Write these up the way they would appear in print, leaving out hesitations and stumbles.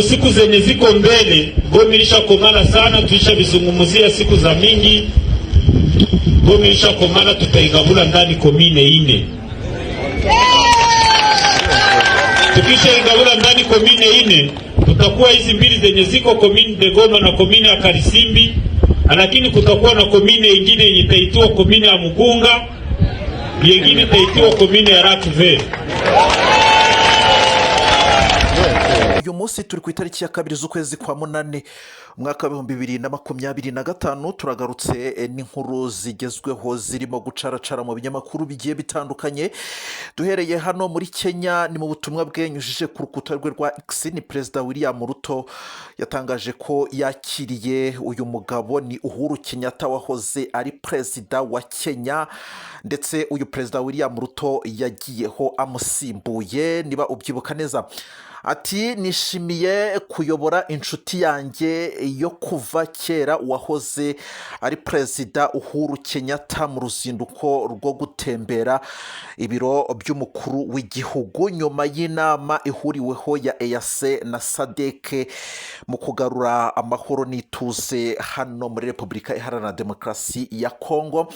Siku zenye ziko mbele, Goma ilishakomana sana, tulishavizungumzia siku za mingi. Goma ilishakomana, tutaigabula ndani commune ine. Tukishaigabula ndani commune ine, tutakuwa hizi mbili zenye ziko commune de Goma na commune ya Karisimbi, lakini kutakuwa na commune ingine yenye itaitiwa commune ya Mugunga, yengine itaitiwa commune ya Lac Vert. Uyu munsi turi ku itariki ya 2 z'ukwezi kwa munani, umwaka wa 2025. Turagarutse n'inkuru zigezweho zirimo gucaracara mu binyamakuru bigiye bitandukanye. Duhereye hano muri Kenya, ni mu butumwa bwenyujije ku rukuta rwe rwa X, ni Perezida William Ruto yatangaje ko yakiriye uyu mugabo, ni Uhuru Kenyatta wahoze ari perezida wa Kenya, ndetse uyu Perezida William Ruto yagiyeho amusimbuye, niba ubyibuka neza. Ati: "Nishimiye kuyobora inshuti yanjye yo kuva kera wahoze ari Perezida Uhuru Kenyatta mu ruzinduko rwo gutembera ibiro by'umukuru w'igihugu nyuma y'inama ihuriweho ya EAC na SADC mu kugarura amahoro n'ituze hano muri Repubulika Iharanira Demokarasi ya Kongo."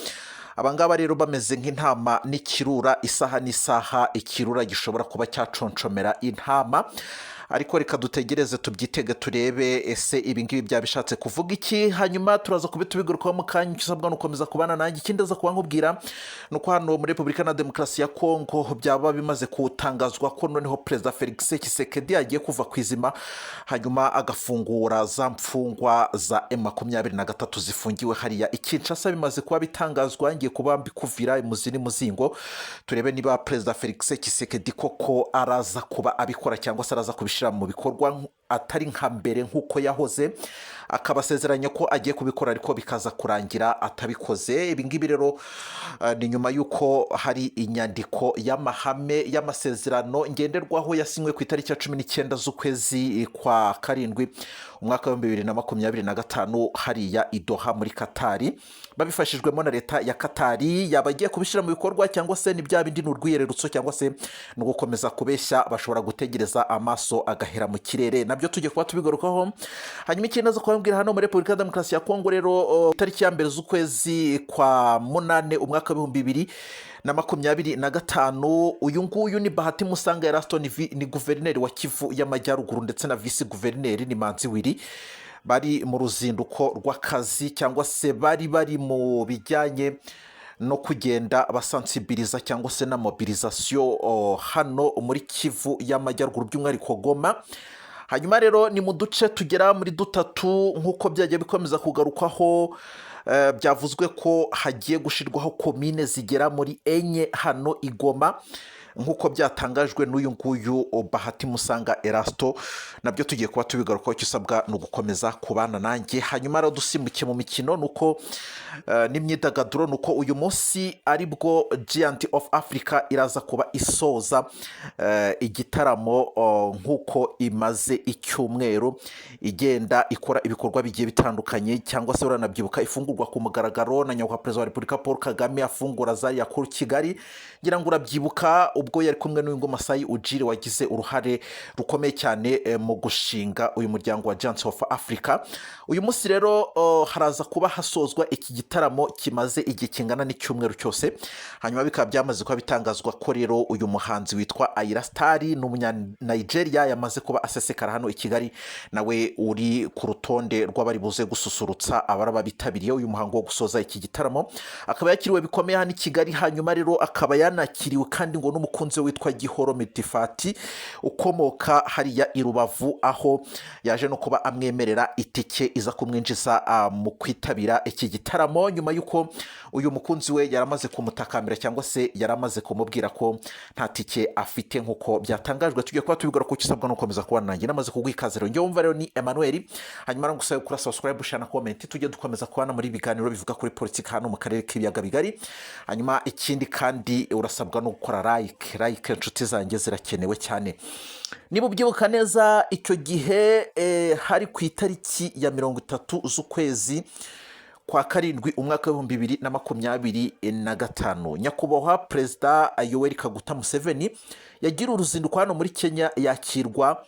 Abangaba rero bameze nk'intama n'ikirura, isaha n'isaha ikirura gishobora kuba cyaconshomera intama, ariko reka dutegereze tubyitege, turebe ese ibi ngibi byaba bishatse kuvuga iki. Hanyuma turaza kuba tubigarukaho mu kanya. Icyo usabwa ni ugukomeza kubana nanjye. Ikindi aza kuba nkubwira ni uko hano muri Repubulika na Demokarasi ya Kongo byaba bimaze gutangazwa ko noneho Perezida Felix Tshisekedi agiye kuva ku izima, hanyuma agafungura za mfungwa za M23 zifungiwe hariya i Kinshasa. Bimaze kuba bitangazwa, ngiye kuba mbikuvira imuzi n'umuzingo, turebe niba Perezida Felix Tshisekedi koko araza kuba abikora cyangwa se araza kubishyira mu bikorwa, atari nka mbere nk'uko yahoze akabasezeranya ko agiye kubikora ariko bikaza kurangira atabikoze. Ibi ngibi rero ni nyuma y'uko hari inyandiko y'amahame y'amasezerano ngenderwaho yasinywe ku itariki ya 19 z'ukwezi kwa karindwi, umwaka wa 2025, hariya i Doha muri Katari, babifashijwemo na leta ya Katari. Yaba agiye kubishyira mu bikorwa cyangwa se ni bya bindi, ni urwiyererutso cyangwa se ni ugukomeza kubeshya, bashobora gutegereza amaso agahera mu kirere? Nabyo tujye kuba tubigarukaho. Hanyuma ikindi aza kubabwira hano muri Repubulika ya Demokarasi ya Kongo rero, itariki ya 1 z'ukwezi kwa munane, umwaka wa 2025, uyu nguyu ni Bahati Musanga Erasto, ni guverineri wa Kivu y'Amajyaruguru, ndetse na visi guverineri ni Manzi Willy, bari mu ruzinduko rw'akazi cyangwa se bari mu bijyanye no kugenda basansibiriza cyangwa se na mobilisation hano muri Kivu y'Amajyaruguru, by'umwihariko Goma. Hanyuma rero ni mu duce tugera muri dutatu, nk'uko byagiye bikomeza kugarukwaho, byavuzwe ko hagiye gushyirwaho komine zigera muri enye hano i Goma, nk'uko byatangajwe n'uyu nguyu Bahati Musanga Erasto. Nabyo tugiye kuba tubigarukaho. Icyo usabwa ni ugukomeza kubana nanjye. Hanyuma rero dusimbuke mu mikino nuko n'imyidagaduro, nuko uyu munsi aribwo Giant of Africa iraza kuba isoza igitaramo, nk'uko imaze icyumweru igenda ikora ibikorwa bigiye bitandukanye, cyangwa se uranabyibuka ifungurwa ku mugaragaro na Nyakubahwa Perezida wa Repubulika Paul Kagame, afungura Zaria Cool Kigali. Ngira ngo urabyibuka ubwo yari kumwe n'uyu ngo Masai Ujiri wagize uruhare rukomeye cyane mu gushinga uyu muryango wa Giants of Africa. Uyu munsi rero haraza kuba hasozwa iki gitaramo kimaze igihe kingana n'icyumweru cyose. Hanyuma bikaba byamaze kuba bitangazwa ko rero uyu muhanzi witwa Ayra Starr, ni umunya-Nigeria, yamaze kuba asesekara hano i Kigali, nawe uri ku rutonde rw'abari buze gususurutsa abaraba bitabiriye uyu muhango wo gusoza iki gitaramo, akaba yakiriwe bikomeye hano i Kigali. Hanyuma rero akaba yanakiriwe kandi ngo n'umukunzi we witwa Gihoro Mitifati ukomoka hariya i Rubavu, aho yaje no kuba amwemerera itike iza kumwinjiza mu kwitabira iki gitaramo, nyuma y'uko uyu mukunzi we yari amaze kumutakambira cyangwa se yari amaze kumubwira ko nta tike afite, nk'uko byatangajwe. Tugiye kuba tubigora kuko usabwa no gukomeza kubana nanjye. Namaze kuguha ikaze rero, njye wumva rero ni Emmanuel. Hanyuma ngusaba gukora subscribe, share na comment, tujye dukomeza kubana muri ibiganiro bivuga kuri politiki hano mu karere k'ibiyaga bigari. Hanyuma ikindi kandi urasabwa no gukora like. Like, inshuti zanjye, zirakenewe cyane. Niba ubyibuka neza, icyo gihe hari ku itariki ya 30 z'ukwezi kwa karindwi, umwaka wa 2025, Nyakubahwa Perezida Yoweri Kaguta Museveni yagira uruzinduko hano muri Kenya, yakirwa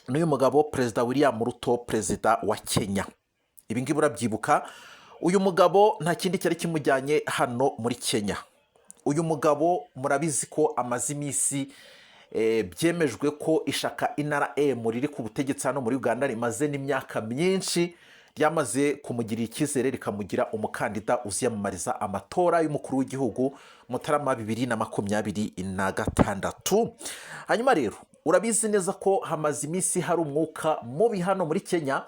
n'uyu mugabo Perezida William Ruto, perezida wa Kenya. Ibi ngibi urabyibuka. Uyu mugabo nta kindi cyari kimujyanye hano muri Kenya. Uyu mugabo murabizi ko amaze iminsi byemejwe ko ishaka NRM riri ku butegetsi hano muri Uganda rimaze n'imyaka myinshi, ryamaze kumugirira icyizere, rikamugira umukandida uziyamamariza amatora y'umukuru w'igihugu Mutarama 2026. Hanyuma rero urabizi neza ko hamaze iminsi hari umwuka mubi hano muri Kenya.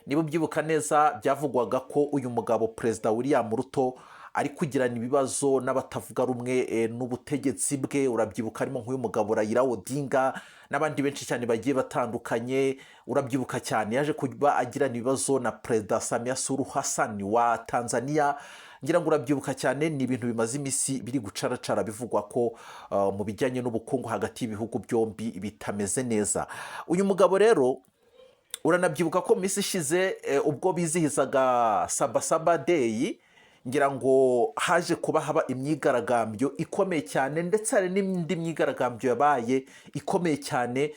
Niba ubyibuka neza, byavugwaga ko uyu mugabo Perezida William Ruto ari kugirana ibibazo n'abatavuga rumwe n'ubutegetsi bwe. Urabyibuka, harimo nk'uyu mugabo Raila Odinga n'abandi benshi cyane bagiye batandukanye. Urabyibuka cyane, yaje kuba agirana ibibazo na Perezida Samia Suluhu Hassan wa Tanzania. Ngira ngo urabyibuka cyane, ni ibintu bimaze iminsi biri gucaracara, bivugwa ko mu bijyanye n'ubukungu hagati y'ibihugu byombi bitameze neza. Uyu mugabo rero uranabyibuka ko mu minsi ishize, ubwo bizihizaga Sabasaba Day, ngira ngo haje kuba haba imyigaragambyo ikomeye cyane, ndetse hari n'indi myigaragambyo yabaye ikomeye cyane,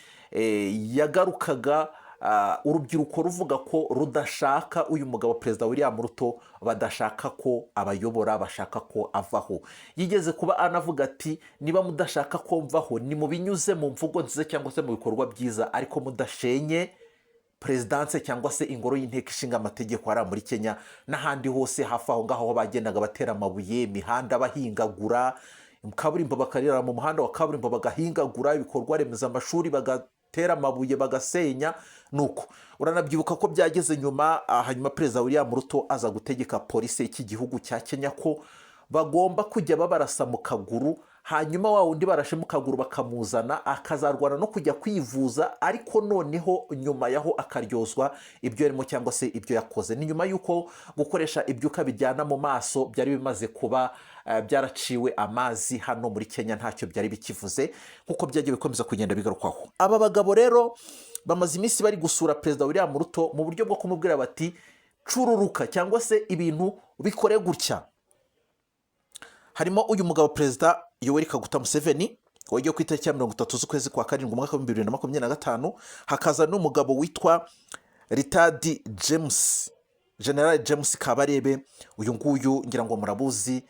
yagarukaga urubyiruko ruvuga ko rudashaka uyu mugabo Perezida William Ruto, badashaka ko abayobora, bashaka ko avaho. Yigeze kuba anavuga ati: "Niba mudashaka ko mvaho, ni mubinyuze mu mvugo nziza cyangwa se mu bikorwa byiza, ariko mudashenye perezidanse cyangwa se ingoro y'inteko ishinga amategeko hariya muri Kenya." N'ahandi hose hafi aho ngaho, aho bagendaga batera amabuye imihanda, bahingagura kaburimbo, bakarira mu muhanda wa kaburimbo, bagahingagura ibikorwa remezo, amashuri, bagatera amabuye, bagasenya. Nuko uranabyibuka ko byageze nyuma, hanyuma Perezida William Ruto aza gutegeka polisi y'iki gihugu cya Kenya ko bagomba kujya babarasa mu kaguru, hanyuma wa wundi barashe mu kaguru bakamuzana, akazarwana no kujya kwivuza, ariko noneho nyuma yaho akaryozwa ibyo yarimo cyangwa se ibyo yakoze. Ni nyuma y'uko gukoresha ibyuka bijyana mu maso byari bimaze kuba byaraciwe amazi hano muri Kenya, ntacyo byari bikivuze, nk'uko byagiye bikomeza kugenda bigarukwaho. Aba bagabo rero bamaze iminsi bari gusura Perezida William Ruto mu buryo bwo kumubwira bati: "Cururuka cyangwa se ibintu bikore gutya." Harimo uyu mugabo Perezida Yoweri Kaguta Museveni wagiye ku itariki ya 30 z'ukwezi kwa karindwi umwaka wa 2025, hakaza n'umugabo witwa Retired James, General James Kabarebe. Uyu nguyu ngira ngo murabuzi,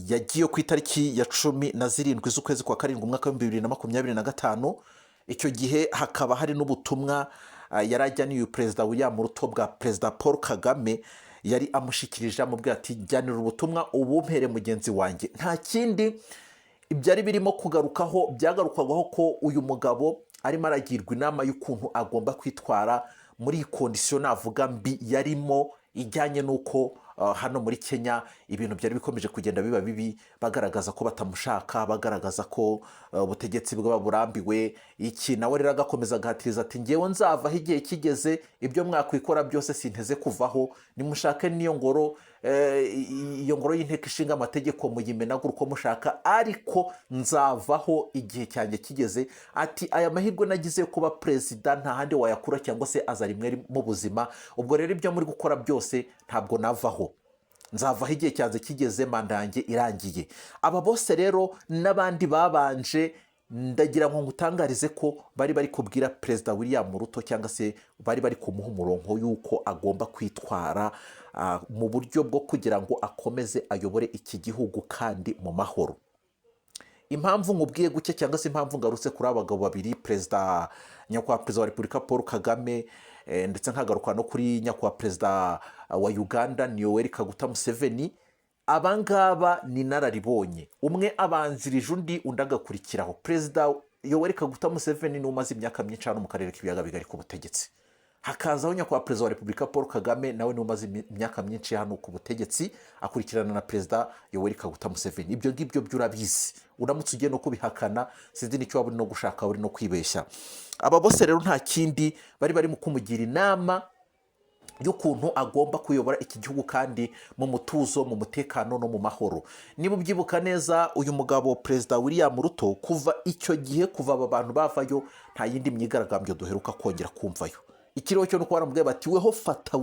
yagiye ku itariki ya 17 z'ukwezi kwa karindwi umwaka wa 2025. Icyo gihe hakaba hari n'ubutumwa yari ajyaniye Perezida William Ruto bwa Perezida Paul Kagame, yari amushyikirije, amubwira ati: "Jyanira ubutumwa ubumpere mugenzi wanjye." Nta kindi ibyari birimo kugarukaho, byagarukwagaho ko uyu mugabo arimo aragirwa inama y'ukuntu agomba kwitwara muri iyi condition navuga mbi yarimo, ijyanye n'uko hano muri Kenya ibintu byari bikomeje kugenda biba bibi, bagaragaza ko batamushaka, bagaragaza ko ubutegetsi bwe burambiwe iki. Nawe rero agakomeza agahatiriza ati: "Ngewe nzavaho igihe kigeze, ibyo mwakwikora byose sinteze kuvaho. Nimushake n'iyo ngoro, iyo ngoro y'inteko ishinga amategeko muyimenagura uko mushaka, ariko nzavaho igihe cyanjye kigeze." Ati: "Aya mahirwe nagize yo kuba perezida nta handi wayakura, cyangwa se aza rimwe mu buzima. Ubwo rero ibyo muri gukora byose ntabwo navaho, nzavaho igihe cyanjye kigeze, manda yanjye irangiye." Aba bose rero n'abandi babanje, ndagira ngo ngutangarize ko bari bari kubwira Perezida William Ruto, cyangwa se bari bari kumuha umurongo y'uko agomba kwitwara mu buryo bwo kugira ngo akomeze ayobore iki gihugu kandi mu mahoro. Impamvu nkubwiye gutya, cyangwa se impamvu ngarutse kuri aba bagabo babiri, Perezida, Nyakubahwa Perezida wa Repubulika Paul Kagame, ndetse nkagaruka no kuri Nyakubahwa Perezida wa Uganda ni Yoweri Kaguta Museveni, abangaba ni inararibonye. Umwe abanzirije undi, undi agakurikiraho. Perezida Yoweri Kaguta Museveni ni umaze imyaka myinshi hano mu karere k'ibiyaga bigari ku butegetsi, hakazaho Nyakubahwa Perezida wa Repubulika Paul Kagame, nawe niwe umaze imyaka myinshi hano ku butegetsi, akurikirana na Perezida Yoweri Kaguta Museveni. Ibyo ngibyo byo urabizi, uramutse ugiye no kubihakana sinzi n'icyo waba uri no gushaka, uri no kwibeshya. Aba bose rero nta kindi bari barimo kumugira inama y'ukuntu agomba kuyobora iki gihugu kandi mu mutuzo, mu mutekano no mu mahoro. Niba ubyibuka neza, uyu mugabo Perezida William Ruto, kuva icyo gihe, kuva aba bantu bavayo, nta yindi myigaragambyo duheruka kongera kumvayo. Ikiriho cyo ni uko baramubwiye bati: "Weho fata,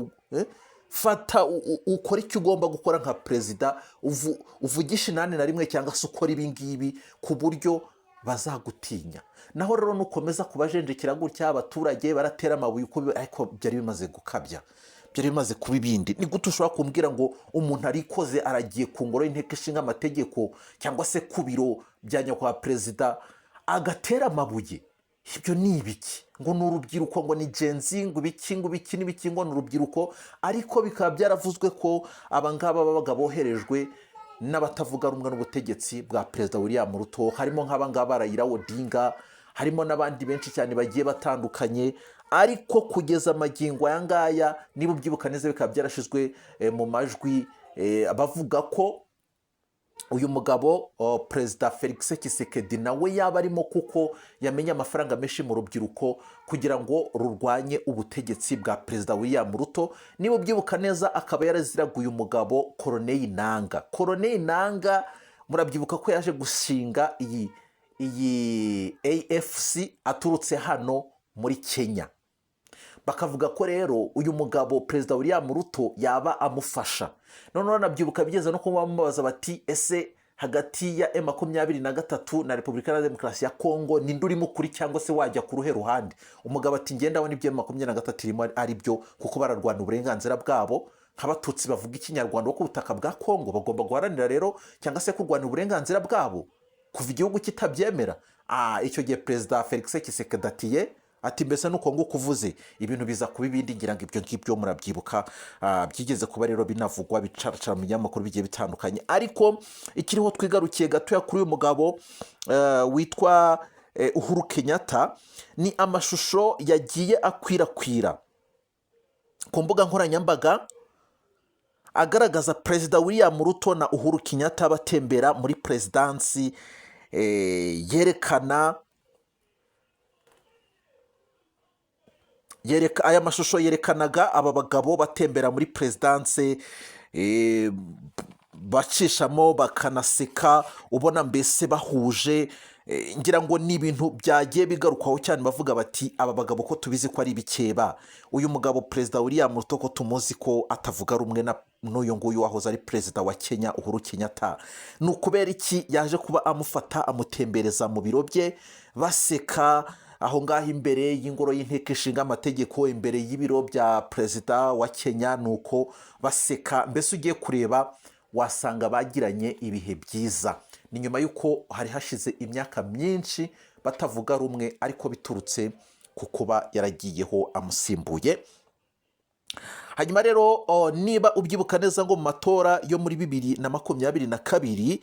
fata ukore icyo ugomba gukora nka perezida, uvugishe 81 cyangwa se ukora ibi ngibi ku buryo Bazagutinya. Naho rero nukomeza kubajenjekera gutya, abaturage baratera amabuye uko ariko byari bimaze gukabya, byari bimaze kuba ibindi. Ni gute ushobora kumbwira ngo umuntu arikoze, aragiye ku ngoro y'inteko ishinga amategeko cyangwa se ku biro bya nyakubahwa perezida, agatera amabuye? Ibyo ni ibiki? Ngo ni urubyiruko, ngo ni Gen Z, ngo ibiki, ngo ibiki n'ibiki, ngo ni urubyiruko. Ariko bikaba byaravuzwe ko abangaba babaga boherejwe n'abatavuga rumwe n'ubutegetsi bwa Perezida William Ruto, harimo nk'abangaba Raila Odinga, harimo n'abandi benshi cyane bagiye batandukanye. Ariko kugeza amagingo aya ngaya, niba ubyibuka neza, bikaba byarashyizwe mu majwi, bavuga ko uyu mugabo Perezida Felix Tshisekedi nawe yaba arimo, kuko yamenye amafaranga menshi mu rubyiruko kugira ngo rurwanye ubutegetsi bwa Perezida William Ruto. Niba ubyibuka neza, akaba yaraziraguye umugabo Corneille Nanga. Corneille Nanga murabyibuka ko yaje gushinga iyi AFC aturutse hano muri Kenya. Bakavuga ko rero uyu mugabo Perezida William Ruto yaba amufasha. Noneho banabyibuka bigeze no kuba bamubaza bati: "Ese hagati ya M23 na Repubulika ya Demokarasi ya Kongo ninde urimo ukuri, cyangwa se wajya ku ruhe ruhande?" Umugabo ati: "Ngenda ndabona ibyo M23 irimo ari byo, kuko bararwana uburenganzira bwabo nk'Abatutsi bavuga Ikinyarwanda bo ku butaka bwa Kongo. Bagomba guharanira rero cyangwa se kurwanira uburenganzira bwabo kuva igihugu kitabyemera." Icyo gihe Perezida Felix Tshisekedi atiye ati: "Mbese nuko nguko uvuze?" Ibintu biza kuba ibindi. Ngira ngo ibyo ngibyo murabyibuka. Byigeze kuba rero binavugwa, bicaracara mu binyamakuru bigiye bitandukanye. Ariko ikiriho, twigarukiye gatoya kuri uyu mugabo witwa Uhuru Kenyatta, ni amashusho yagiye akwirakwira ku mbuga nkoranyambaga agaragaza Perezida William Ruto na Uhuru Kenyatta batembera muri perezidansi, yerekana yereka aya mashusho yerekanaga aba bagabo batembera muri perezidanse, bacishamo bakanaseka, ubona mbese bahuje. Ngira ngo ni ibintu byagiye bigarukwaho cyane, bavuga bati: "Aba bagabo ko tubizi ko ari ibikeba, uyu mugabo Perezida William Ruto ko tumuzi ko atavuga rumwe na n'uyu nguyu wahoze ari perezida wa Kenya Uhuru Kenyatta, ni ukubera iki yaje kuba amufata amutembereza mu biro bye, baseka aho ngaho imbere y'ingoro y'inteko ishinga amategeko, imbere y'ibiro bya perezida wa Kenya?" Ni uko baseka, mbese ugiye kureba wasanga bagiranye ibihe byiza. Ni nyuma y'uko hari hashize imyaka myinshi batavuga rumwe, ariko biturutse ku kuba yaragiyeho amusimbuye. Hanyuma rero, niba ubyibuka neza, ngo mu matora yo muri 2022,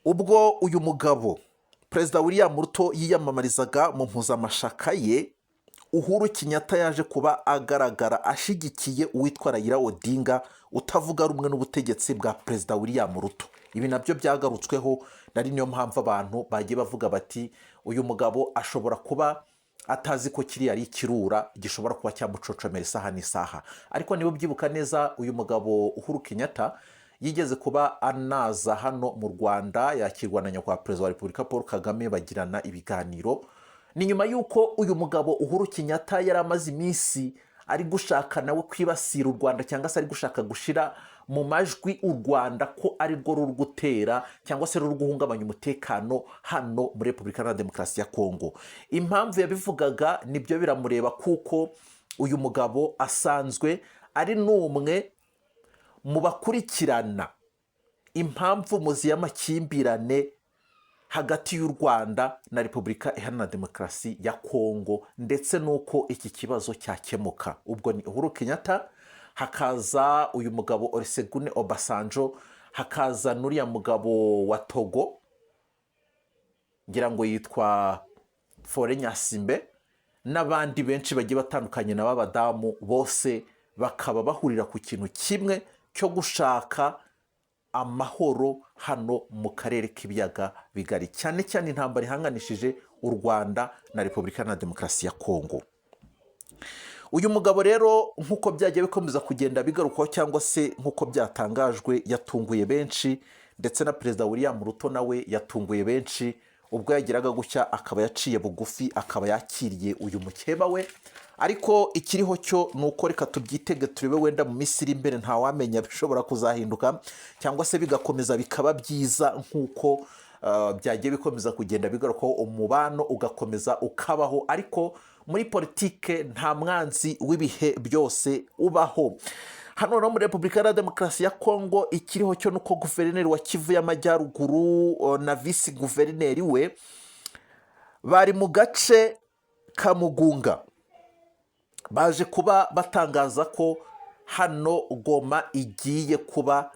ubwo uyu mugabo Perezida William Ruto yiyamamarizaga mu mpuzamashaka ye, Uhuru Kenyatta yaje kuba agaragara ashyigikiye uwitwa Raila Odinga utavuga rumwe n'ubutegetsi bwa Perezida William Ruto. Ibi nabyo byagarutsweho, nari niyo mpamvu abantu bagiye bavuga bati: "Uyu mugabo ashobora kuba atazi ko kiriya ari ikirura gishobora kuba cyamucocomera isaha n'isaha." Ariko niba ubyibuka neza, uyu mugabo Uhuru Kenyatta yigeze kuba anaza hano mu Rwanda, yakirwa na nyakubahwa Perezida wa Repubulika Paul Kagame, bagirana ibiganiro. Ni nyuma y'uko uyu mugabo Uhuru Kenyatta yari amaze iminsi ari gushaka nawe kwibasira u Rwanda, cyangwa se ari gushaka gushyira mu majwi u Rwanda ko ari rwo ruri gutera cyangwa se ruri guhungabanya umutekano hano muri Repubulika Iharanira Demokarasi ya Kongo. Impamvu yabivugaga nibyo biramureba, kuko uyu mugabo asanzwe ari n'umwe mu bakurikirana impamvu muzi y'amakimbirane hagati y'u Rwanda na Repubulika Iharanira Demokarasi ya Kongo, ndetse n'uko iki kibazo cyakemuka. Ubwo ni Uhuru Kenyatta, hakaza uyu mugabo Olusegun Obasanjo, hakaza n'uriya mugabo wa Togo, ngira ngo yitwa Faure Gnassingbé, n'abandi benshi bagiye batandukanye na b'abadamu, bose bakaba bahurira ku kintu kimwe cyo gushaka amahoro hano mu karere k'Ibiyaga Bigari, cyane cyane intambara ihanganishije u Rwanda na Repubulika Iharanira Demokarasi ya Kongo. Uyu mugabo rero, nk'uko byagiye bikomeza kugenda bigarukwaho cyangwa se nk'uko byatangajwe, yatunguye benshi, ndetse na Perezida William Ruto nawe yatunguye benshi ubwo yageraga gutya akaba yaciye bugufi, akaba yakiriye uyu mukeba we. Ariko ikiriho cyo ni uko reka tubyitege turebe, wenda mu minsi iri imbere ntawamenya, bishobora kuzahinduka cyangwa se bigakomeza bikaba byiza nk'uko byagiye bikomeza kugenda bigarukaho, umubano ugakomeza ukabaho, ariko muri politike nta mwanzi w'ibihe byose ubaho. Hano no muri Repubulika Iharanira Demokarasi ya Kongo, ikiriho cyo nuko guverineri wa Kivu y'Amajyaruguru na visi guverineri we bari mu gace ka Mugunga, baje kuba batangaza ko hano Goma igiye kuba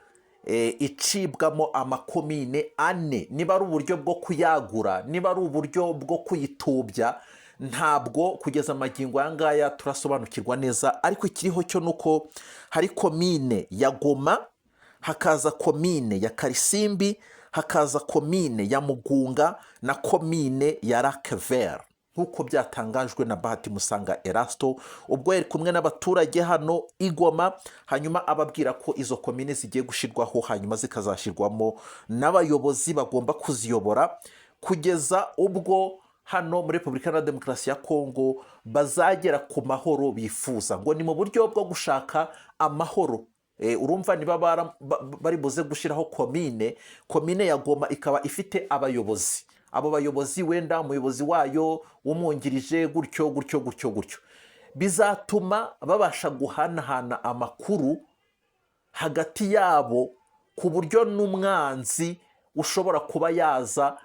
icibwamo amakomine ane. Niba ari uburyo bwo kuyagura, niba ari uburyo bwo kuyitubya, ntabwo kugeza amagingo aya ngaya turasobanukirwa neza, ariko ikiriho cyo ni uko hari komine ya Goma, hakaza komine ya Karisimbi, hakaza komine ya Mugunga na komine ya Lac Vert, nk'uko byatangajwe na Bahati Musanga Erasto ubwo yari kumwe n'abaturage hano i Goma, hanyuma ababwira ko izo komine zigiye gushyirwaho, hanyuma zikazashyirwamo n'abayobozi bagomba kuziyobora kugeza ubwo hano muri Repubulika Iharanira Demokarasi ya Kongo bazagera ku mahoro bifuza. Ngo ni mu buryo bwo gushaka amahoro. Urumva niba bari buze gushyiraho komine ya Goma ikaba ifite abayobozi, abo bayobozi wenda umuyobozi wayo wumwungirije, gutyo gutyo gutyo gutyo, bizatuma babasha guhanahana amakuru hagati yabo, ku buryo n'umwanzi ushobora kuba yaza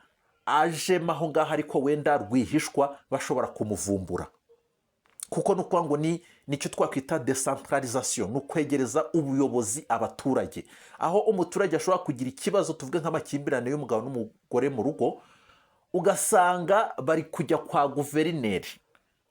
ajemo aho ngaho ariko wenda rwihishwa bashobora kumuvumbura, kuko ni ukuvuga ngo ni nicyo twakwita décentralisation, ni ukwegereza ubuyobozi abaturage, aho umuturage ashobora kugira ikibazo, tuvuge nk'amakimbirane y'umugabo n'umugore mu rugo, ugasanga bari kujya kwa guverineri.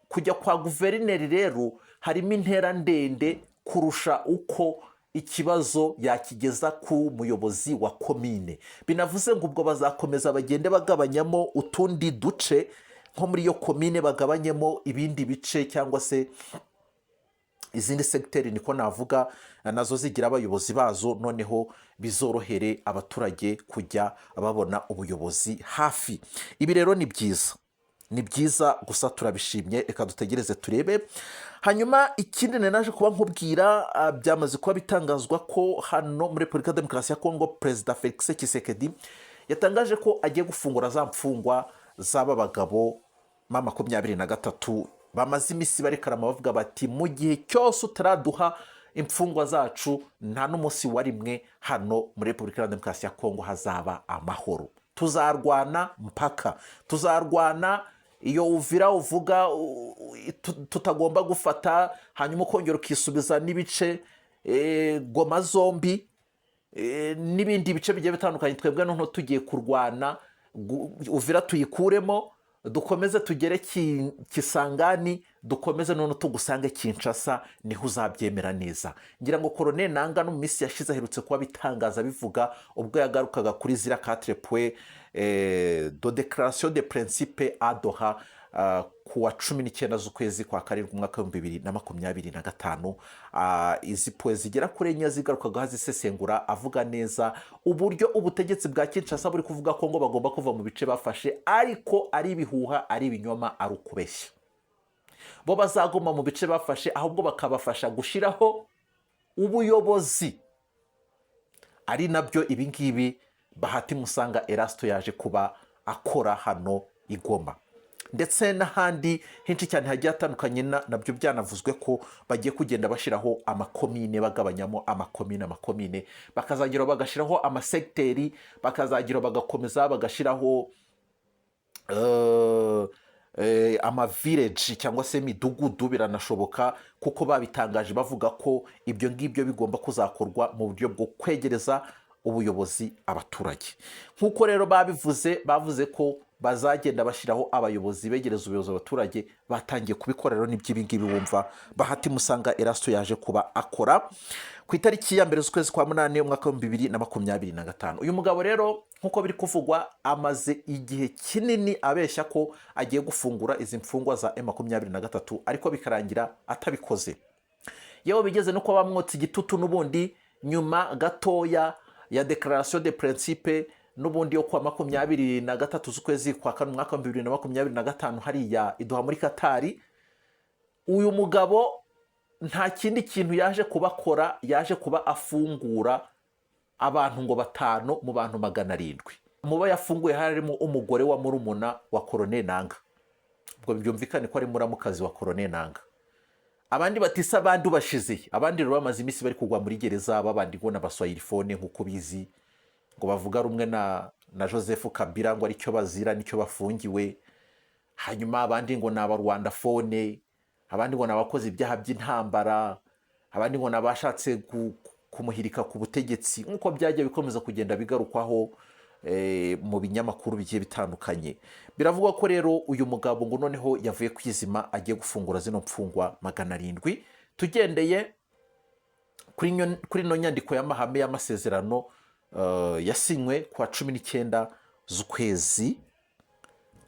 Kujya kwa guverineri rero harimo intera ndende kurusha uko ikibazo yakigeza ku muyobozi wa komine. Binavuze ngo ubwo bazakomeza bagende bagabanyamo utundi duce, nko muri iyo komine bagabanyemo ibindi bice cyangwa se izindi segiteri, niko navuga, nazo zigira abayobozi bazo, noneho bizorohere abaturage kujya babona ubuyobozi hafi. Ibi rero ni byiza, ni byiza gusa, turabishimye. Reka dutegereze turebe. Hanyuma ikindi nari naje kuba nkubwira, byamaze kuba bitangazwa ko hano muri Repubulika ya Demokarasi ya Kongo Perezida Felix Tshisekedi yatangaje ko agiye gufungura za mfungwa z'aba bagabo M23 bamaze iminsi barekarama, bavuga bati: "Mu gihe cyose utaraduha imfungwa zacu, nta n'umunsi wa rimwe hano muri Repubulika ya Demokarasi ya Kongo hazaba amahoro. Tuzarwana mpaka, tuzarwana iyo Uvira uvuga tutagomba gufata, hanyuma ukongera ukisubiza n'ibice Goma zombi n'ibindi bice bigiye bitandukanye. Twebwe noneho tugiye kurwana Uvira tuyikuremo, dukomeze tugere Kisangani, dukomeze noneho tugusange Kinshasa, niho uzabyemera neza." Ngira ngo Corneille Nangaa no mu minsi yashize aherutse kuba bitangaza, bivuga ubwo yagarukaga kuri ziriya quatre points de déclaration de principe à Doha ku wa 19 z'ukwezi kwa karindwi umwaka w'2025. Izi points zigera kuri enye zigarukagaho, azisesengura, avuga neza uburyo ubutegetsi bwa Kinshasa buri kuvuga ko ngo bagomba kuva mu bice bafashe, ariko ari ibihuha, ari ibinyoma, ari ukubeshya. Bo bazaguma mu bice bafashe, ahubwo bakabafasha gushyiraho ubuyobozi, ari nabyo ibi ngibi Bahati Musanga Erasto yaje kuba akora hano i Goma ndetse n'ahandi henshi cyane hagiye hatandukanye. Nabyo byanavuzwe ko bagiye kugenda bashyiraho amakomine, bagabanyamo amakomine, amakomine, bakazagera bagashyiraho amasegiteri, bakazagira bagakomeza bagashyiraho amavileji cyangwa se imidugudu. Biranashoboka kuko babitangaje bavuga ko ibyo ngibyo bigomba kuzakorwa mu buryo bwo kwegereza ubuyobozi abaturage. Nk'uko rero babivuze, bavuze ko bazagenda bashyiraho abayobozi, begereza ubuyobozi abaturage, batangiye kubikora rero. Nibyo ibi ngibi wumva Bahati Musanga Erasto yaje kuba akora ku itariki ya 1 z'ukwezi kwa munani umwaka w'2025. Uyu mugabo rero, nk'uko biri kuvugwa, amaze igihe kinini abeshya ko agiye gufungura izi mfungwa za M23, ariko bikarangira atabikoze. Yewe, bigeze no kuba bamwotsa igitutu n'ubundi nyuma gatoya ya déclaration de principe n'ubundi yo kuwa 23 z'ukwezi kwa kane umwaka w'2025 hariya i Doha muri Katari. Uyu mugabo nta kindi kintu yaje kubakora, yaje kuba afungura abantu ngo batanu mu bantu 700. Mu bo yafunguye harimo umugore wa murumuna wa Corneille Nanga, ubwo byumvikane ko ari muramukazi wa Corneille Nanga. Abandi batise abandi ubashize, abandi rero bamaze iminsi bari kugwa muri gereza, babandi ngo n'abaswahiliphone, nk'uko bizi, ngo bavuga rumwe na Joseph Kabila, ngo aricyo bazira, nicyo bafungiwe. Hanyuma abandi ngo ni abarwandophone, abandi ngo ni abakoze ibyaha by'intambara, abandi ngo ni abashatse kumuhirika ku butegetsi, nk'uko byagiye bikomeza kugenda bigarukwaho mu binyamakuru bigiye bitandukanye. Biravugwa ko rero uyu mugabo ngo noneho yavuye kwizima, agiye gufungura zino mfungwa 700, tugendeye kuri ino nyandiko y'amahame y'amasezerano yasinywe ku wa 19 z'ukwezi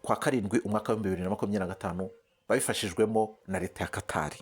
kwa karindwi, umwaka w'2025, babifashijwemo na leta ya Katari.